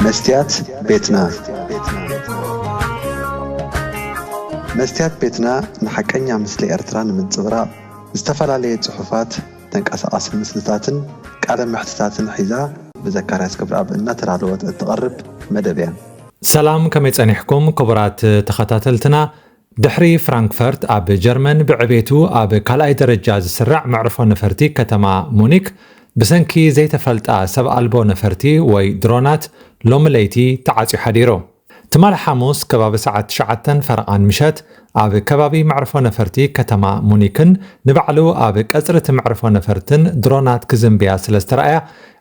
መስትያት ቤትና። መስትያት ቤትና ንሓቀኛ ምስሊ ኤርትራ ንምንጽብራቕ ዝተፈላለየ ጽሑፋት፣ ተንቀሳቓሲ ምስልታትን ቃለ መሕትታትን ሒዛ ብዘካርያስ ክብረኣብ እናተዳለወት እትቐርብ መደብ እያ። ሰላም፣ ከመይ ጸኒሕኩም ክቡራት ተኸታተልትና? ድሕሪ ፍራንክፈርት ኣብ ጀርመን ብዕቤቱ ኣብ ካልኣይ ደረጃ ዝስራዕ መዕርፎ ነፈርቲ ከተማ ሙኒክ ብሰንኪ ዘይተፈልጣ ሰብ ኣልቦ ነፈርቲ ወይ ድሮናት ሎሚ ለይቲ ተዓጽዩ ሓዲሩ። ትማሊ ሓሙስ ከባቢ ሰዓት ትሽዓተን ፈረቓን ምሸት ኣብ ከባቢ መዕርፎ ነፈርቲ ከተማ ሙኒክን ንባዕሉ ኣብ ቀጽሪ እቲ መዕርፎ ነፈርትን ድሮናት ክዝንብያ ስለ ዝተረኣያ፣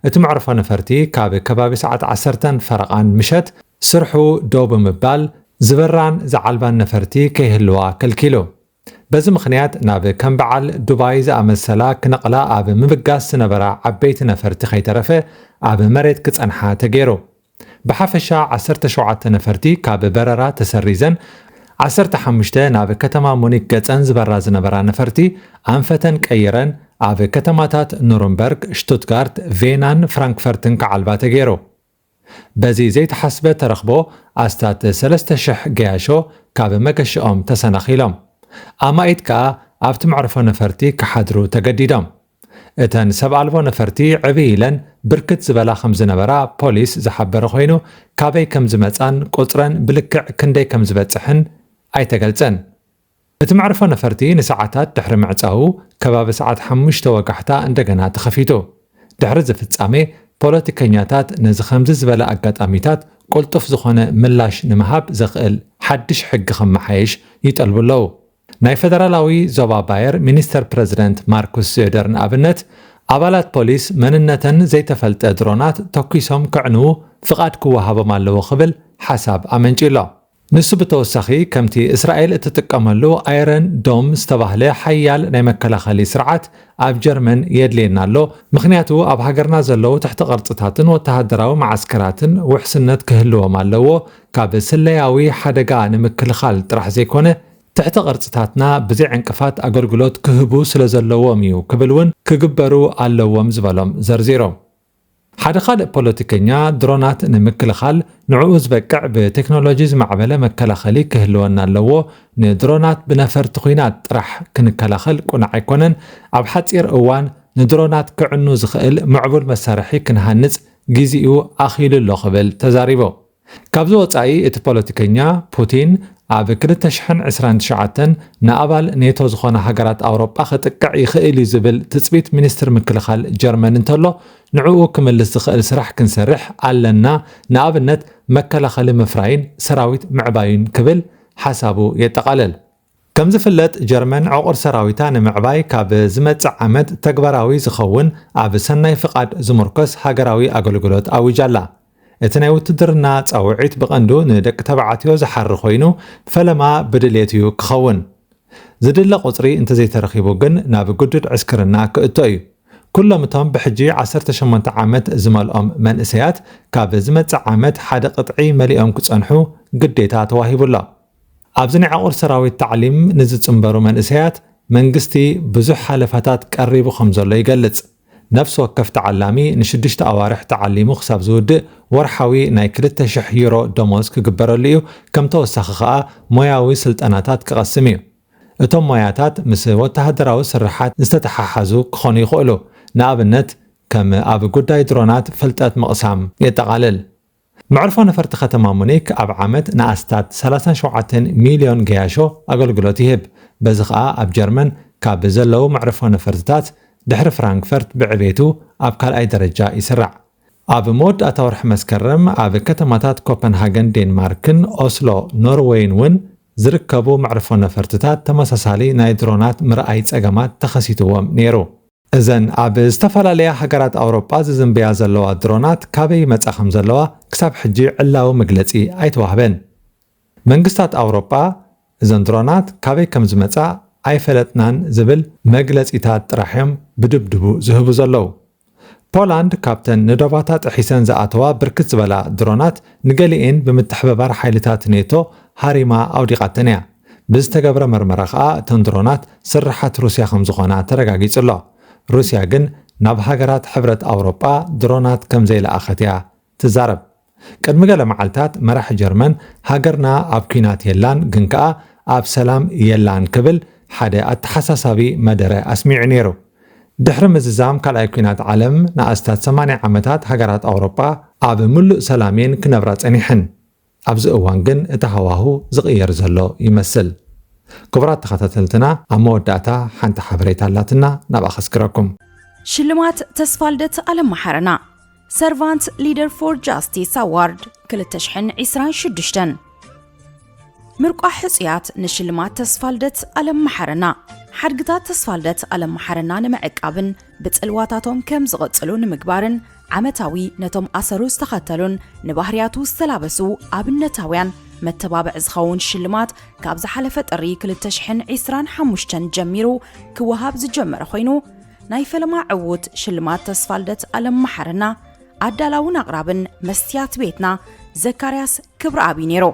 እቲ መዕርፎ ነፈርቲ ካብ ከባቢ ሰዓት ዓሰርተን ፈረቓን ምሸት ስርሑ ደው ብምባል ዝበራን ዝዓልባን ነፈርቲ ከይህልዋ ከልኪሉ። በዚ ምኽንያት ናብ ከም በዓል ዱባይ ዝኣመሰላ ክነቕላ ኣብ ምብጋስ ዝነበራ ዓበይቲ ነፈርቲ ከይተረፈ ኣብ መሬት ክጸንሓ ተገይሩ። ብሓፈሻ ዓሰርተ ሸውዓተ ነፈርቲ ካብ በረራ ተሰሪዘን፣ ዓሰርተ ሓሙሽተ ናብ ከተማ ሙኒክ ገጸን ዝበራ ዝነበራ ነፈርቲ ኣንፈተን ቀይረን ኣብ ከተማታት ኑርንበርግ፣ ሽቱትጋርት፣ ቬናን ፍራንክፈርትን ክዓልባ ተገይሩ። በዚ ዘይተሓስበ ተረኽቦ ኣስታት ሰለስተ ሽሕ ገያሾ ካብ መገሽኦም ተሰናኺሎም። ኣማኢት ከኣ ኣብቲ መዕርፎ ነፈርቲ ክሓድሩ ተገዲዶም። እተን ሰብ ኣልቦ ነፈርቲ ዕብይ ኢለን ብርክት ዝበላ ከም ዝነበራ ፖሊስ ዝሓበረ ኮይኑ፣ ካበይ ከም ዝመጻን ቁጽረን ብልክዕ ክንደይ ከም ዝበጽሕን ኣይተገልጸን። እቲ መዕርፎ ነፈርቲ ንሰዓታት ድሕሪ ምዕጻዉ፣ ከባቢ ሰዓት ሓሙሽተ ወጋሕታ እንደገና ተኸፊቱ። ድሕሪ እዚ ፍጻሜ፣ ፖለቲከኛታት ነዚ ከምዚ ዝበለ ኣጋጣሚታት ቅልጡፍ ዝኾነ ምላሽ ንምሃብ ዘኽእል ሓድሽ ሕጊ ከመሓየሽ ይጠልቡ ኣለዉ። ናይ ፈደራላዊ ዞባ ባየር ሚኒስተር ፕረዚደንት ማርኩስ ዞደር ንኣብነት፣ ኣባላት ፖሊስ መንነተን ዘይተፈልጠ ድሮናት ተኲሶም ከዕንዉ ፍቓድ ክወሃቦም ኣለዎ ክብል ሓሳብ ኣመንጭዩ ኣሎ። ንሱ ብተወሳኺ፣ ከምቲ እስራኤል እትጥቀመሉ ኣይረን ዶም ዝተባህለ ሓያል ናይ መከላኸሊ ስርዓት ኣብ ጀርመን የድልየና ኣሎ፣ ምኽንያቱ ኣብ ሃገርና ዘለዉ ትሕቲ ቅርጽታትን ወተሃደራዊ መዓስከራትን ውሕስነት ክህልዎም ኣለዎ፣ ካብ ስለያዊ ሓደጋ ንምክልኻል ጥራሕ ዘይኮነ፣ ትሕቲ ቅርጽታትና ብዘይ ዕንቅፋት ኣገልግሎት ክህቡ ስለ ዘለዎም እዩ ክብል እውን ክግበሩ ኣለዎም ዝበሎም ዘርዚሮም። ሓደ ካልእ ፖለቲከኛ፣ ድሮናት ንምክልኻል ንዕኡ ዝበቅዕ ብቴክኖሎጂ ዝማዕበለ መከላኸሊ ክህልወና ኣለዎ። ንድሮናት ብነፈርቲ ኲናት ጥራሕ ክንከላኸል ቁኑዕ ኣይኮነን። ኣብ ሓጺር እዋን ንድሮናት ክዕኑ ዝኽእል ምዕቡል መሳርሒ ክንሃንጽ ግዚኡ ኣኺሉ ኣሎ ክብል ተዛሪቡ። ካብዚ ወጻኢ እቲ ፖለቲከኛ ፑቲን ኣብ ክልተ ሽሕን ዕስራን ትሽዓተን ንኣባል ኔቶ ዝኾና ሃገራት ኣውሮጳ ክጥቅዕ ይኽእል እዩ ዝብል ትጽቢት ሚኒስትር ምክልኻል ጀርመን እንተሎ፣ ንዕኡ ክምልስ ዝኽእል ስራሕ ክንሰርሕ ኣለና፣ ንኣብነት መከላኸሊ ምፍራይን ሰራዊት ምዕባዩን ክብል ሓሳቡ የጠቓልል። ከም ዝፍለጥ ጀርመን ዕቑር ሰራዊታ ንምዕባይ ካብ ዝመጽእ ዓመት ተግባራዊ ዝኸውን ኣብ ሰናይ ፍቓድ ዝምርኮስ ሃገራዊ ኣገልግሎት ኣዊጃ ኣላ። እቲ ናይ ውትድርና ጻውዒት ብቐንዱ ንደቂ ተባዕትዮ ዝሓሪ ኮይኑ፣ ፈለማ ብድሌት እዩ ክኸውን። ዝድለ ቁጽሪ እንተዘይተረኺቡ ግን ናብ ግዱድ ዕስክርና ክእቶ እዩ። ኩሎም እቶም ብሕጂ ዓሰርተ ሸሞንተ ዓመት ዝመልኦም መንእሰያት ካብ ዝመጽእ ዓመት ሓደ ቅጥዒ መሊኦም ክጸንሑ ግዴታ ተዋሂቡ ኣሎ። ኣብዚ ናይ ዕቑር ሰራዊት ታዕሊም ንዝጽንበሩ መንእሰያት መንግስቲ ብዙሕ ሓለፋታት ቀሪቡ ከም ዘሎ ይገልጽ። ነፍሲ ወከፍ ተዓላሚ ንሽዱሽተ ኣዋርሕ ተዓሊሙ ክሳብ ዝውድእ ወርሓዊ ናይ ክልተ ሽሕ ዩሮ ደሞዝ ክግበረሉ እዩ። ከም ተወሳኺ ከኣ ሞያዊ ስልጠናታት ክቐስም እዩ። እቶም ሞያታት ምስ ወተሃደራዊ ስርሓት ዝተተሓሓዙ ክኾኑ ይኽእሉ። ንኣብነት ከም ኣብ ጉዳይ ድሮናት ፍልጠት ምቕሳም የጠቓልል። መዕርፎ ነፈርቲ ከተማ ሙኒክ ኣብ ዓመት ንኣስታት ሰላሳን ሸውዓተን ሚልዮን ገያሾ ኣገልግሎት ይህብ። በዚ ኸኣ ኣብ ጀርመን ካብ ዘለዉ መዕርፎ ነፈርትታት ድሕሪ ፍራንክፈርት ብዕቤቱ ኣብ ካልኣይ ደረጃ ይስራዕ። ኣብ መወዳእታ ወርሒ መስከረም ኣብ ከተማታት ኮፐንሃገን ዴንማርክን ኦስሎ ኖርወይን እውን ዝርከቡ መዕርፎ ነፈርትታት ተመሳሳሊ ናይ ድሮናት ምርኣይ ጸገማት ተኸሲትዎም ነይሩ። እዘን ኣብ ዝተፈላለያ ሃገራት ኣውሮጳ ዝዝንብያ ዘለዋ ድሮናት ካበይ ይመጻ ከም ዘለዋ ክሳብ ሕጂ ዕላዊ መግለጺ ኣይተዋህበን። መንግስታት ኣውሮጳ እዘን ድሮናት ካበይ ከም ዝመጻ ኣይፈለጥናን ዝብል መግለጺታት ጥራሕ እዮም ብድብድቡ ዝህቡ ዘለዉ። ፖላንድ ካብተን ንዶባታ ጥሒሰን ዝኣተዋ ብርክት ዝበላ ድሮናት ንገሊኤን ብምትሕብባር ሓይልታት ኔቶ ሃሪማ ኣውዲቓተን እያ። ብዝተገብረ መርመራ ከኣ እተን ድሮናት ስርሓት ሩስያ ከም ዝኾና ተረጋጊጹ ኣሎ። ሩስያ ግን ናብ ሃገራት ሕብረት ኣውሮጳ ድሮናት ከም ዘይለኣኸት እያ ትዛረብ። ቅድሚ ገለ መዓልታት መራሒ ጀርመን፣ ሃገርና ኣብ ኲናት የላን ግን ከኣ ኣብ ሰላም የላን ክብል ሓደ ኣተሓሳሳቢ መደረ ኣስሚዑ ነይሩ። ድሕሪ ምዝዛም ካልኣይ ኲናት ዓለም ንኣስታት ሰማንያ ዓመታት ሃገራት ኣውሮጳ ኣብ ምሉእ ሰላም እየን ክነብራ ጸኒሐን። ኣብዚ እዋን ግን እቲ ሃዋሁ ዝቕየር ዘሎ ይመስል። ክቡራት ተኸታተልትና፣ ኣብ መወዳእታ ሓንቲ ሓበሬታ ኣላትና፣ ናብኣ ከስግረኩም። ሽልማት ተስፋልደት ኣለማሓረና፣ Servant Leader for Justice Award ክልተ ሽሕን ዕስራን ሽዱሽተን። ምርቋሕ ሕጹያት ንሽልማት ተስፋልደት ኣለማሓረና። ሓድግታት ተስፋልደት ኣለማሓረና ንምዕቃብን ብጽልዋታቶም ከም ዝቕጽሉ ንምግባርን፣ ዓመታዊ ነቶም ኣሰሩ ዝተኸተሉን ንባህርያቱ ዝተላበሱ ኣብነታውያን መተባብዕ ዝኸውን ሽልማት ካብ ዝሓለፈ ጥሪ ክልተ ሽሕን ዕስራን ሓሙሽተን ጀሚሩ ክወሃብ ዝጀመረ ኮይኑ፣ ናይ ፈለማ ዕዉት ሽልማት ተስፋልደት ኣለማሓረና ኣዳላውን ኣቕራብን መስትያት ቤትና ዘካርያስ ክብረኣብ እዩ ነይሩ።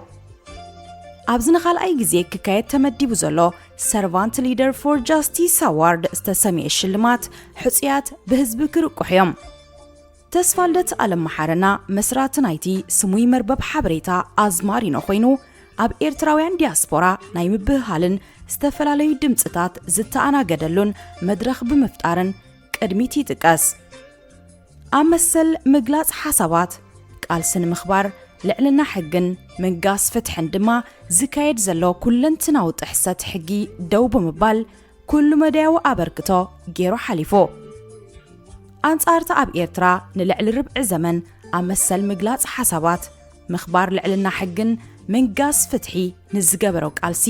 ኣብዚ ንኻልኣይ ግዜ ክካየድ ተመዲቡ ዘሎ Servant Leader for Justice Award ዝተሰምየ ሽልማት ሕጹያት ብህዝቢ ክርቁሑ እዮም። ተስፋልደት ኣለማሓረና መስራቲ ናይቲ ስሙይ መርበብ ሓበሬታ ኣዝማሪኖ ኮይኑ፣ ኣብ ኤርትራውያን ዲያስፖራ ናይ ምብህሃልን ዝተፈላለዩ ድምጽታት ዝተኣናገደሉን መድረኽ ብምፍጣርን ቅድሚት ይጥቀስ። ኣብ መሰል ምግላጽ ሓሳባት፣ ቃልሲ ንምኽባር ልዕልና ሕግን ምንጋስ ፍትሕን ድማ ዝካየድ ዘሎ ኩለንትናዊ ጥሕሰት ሕጊ ደው ብምባል ኩሉ መዳያዊ ኣበርክቶ ገይሩ ሓሊፉ። ኣንጻር እቲ ኣብ ኤርትራ ንልዕሊ ርብዒ ዘመን ኣብ መሰል ምግላጽ ሓሳባት፣ ምኽባር ልዕልና ሕግን ምንጋስ ፍትሒ ንዝገበሮ ቃልሲ፣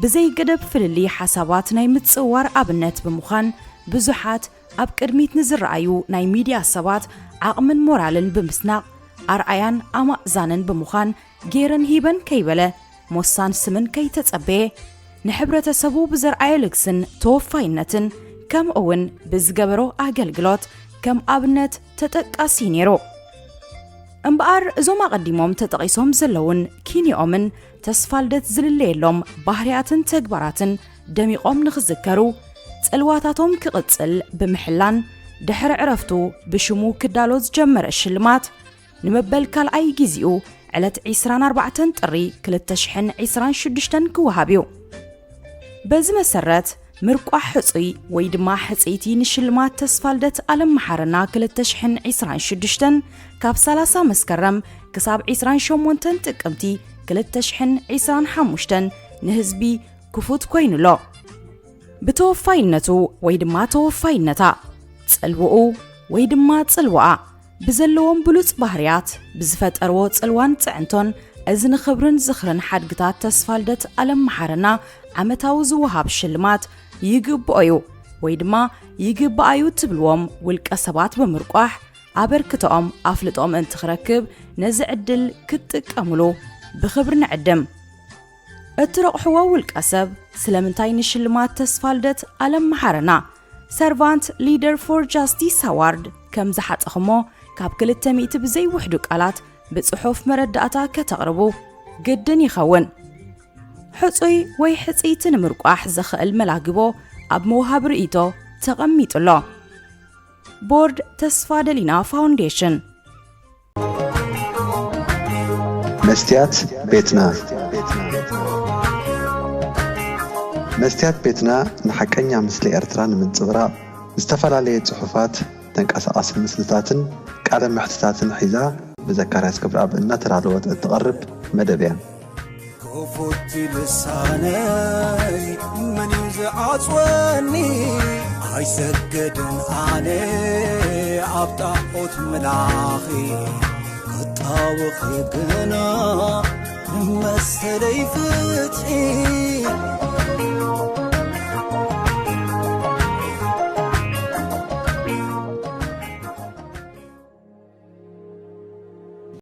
ብዘይ ገደብ ፍልልይ ሓሳባት ናይ ምጽዋር ኣብነት ብምዃን ብዙሓት ኣብ ቅድሚት ንዝረኣዩ ናይ ሚድያ ሰባት ዓቕምን ሞራልን ብምስናቕ ኣርኣያን ኣማእዛንን ብምዃን ገይረን ሂበን ከይበለ ሞሳን ስምን ከይተጸበየ ንሕብረተሰቡ ብዘርኣዮ ልግስን ተወፋይነትን ከምኡ እውን ብዝገበሮ ኣገልግሎት ከም ኣብነት ተጠቃሲ ነይሩ። እምበኣር እዞም ኣቐዲሞም ተጠቒሶም ዘለውን ኪንዮኦምን ተስፋልደት ዝልለየሎም ባህርያትን ተግባራትን ደሚቖም ንኽዝከሩ፣ ጽልዋታቶም ክቕጽል ብምሕላን ድሕሪ ዕረፍቱ ብሽሙ ክዳሎ ዝጀመረ ሽልማት ንመበል ካልኣይ ግዜኡ ዕለት ዕስራን ኣርባዕተን ጥሪ ክልተ ሽሕን ዕስራን ሽዱሽተን ክወሃብ እዩ። በዚ መሰረት ምርቋሕ ሕጹይ ወይ ድማ ሕጽይቲ ንሽልማት ተስፋልደት ኣለማሓረና ክልተ ሽሕን ዕስራን ሽዱሽተን ካብ ሰላሳ መስከረም ክሳብ ዕስራን ሸሞንተን ጥቅምቲ ክልተ ሽሕን ዕስራን ሓሙሽተን ንህዝቢ ክፉት ኮይኑ ኣሎ። ብተወፋይነቱ ወይ ድማ ተወፋይነታ፣ ጽልውኡ ወይ ድማ ጽልዋኣ ብዘለዎም ብሉጽ ባህርያት ብዝፈጠርዎ ጽልዋን ጽዕንቶን እዚ ንኽብርን ዝኽርን ሓድግታት ተስፋልደት ኣለማሓረና ዓመታዊ ዝወሃብ ሽልማት ይግብኦ እዩ ወይ ድማ ይግብኣዩ ትብልዎም ውልቀ ሰባት ብምርቋሕ ኣበርክቶኦም ኣፍልጦ ምእንቲ ክረክብ ነዚ ዕድል ክትጥቀምሉ ብኽብሪ ንዕድም። እትረቑሕዎ ውልቀ ሰብ ስለምንታይ ንሽልማት ተስፋልደት ኣለማሓረና Servant Leader for Justice Award ከም ዝሓጠኽሞ ካብ ክልተ ሚእቲ ብዘይውሕዱ ቃላት ብጽሑፍ መረዳእታ ከተቕርቡ ግድን ይኸውን። ሕጹይ ወይ ሕጽይቲ ንምርቋሕ ዘኽእል መላግቦ ኣብ መውሃቢ ርእይቶ ተቐሚጡ ኣሎ። ቦርድ ተስፋ ደሊና ፋውንዴሽን። መስትያት ቤትና። መስትያት ቤትና ንሓቀኛ ምስሊ ኤርትራ ንምንጽብራቕ ዝተፈላለየ ጽሑፋት፣ ተንቀሳቓሲ ምስልታትን ቃለ መሕትታትን ሒዛ ብዘካርያስ ክብረኣብ እናተዳለወት እትቐርብ መደብ እያ። ክፉት ልሳነይ መን እዩ ዝዓጽወኒ? ኣይሰግድን ኣነ ኣብ ጣዖት ምላኺ ክጣወኺ ግና መሰለይ ፍትሒ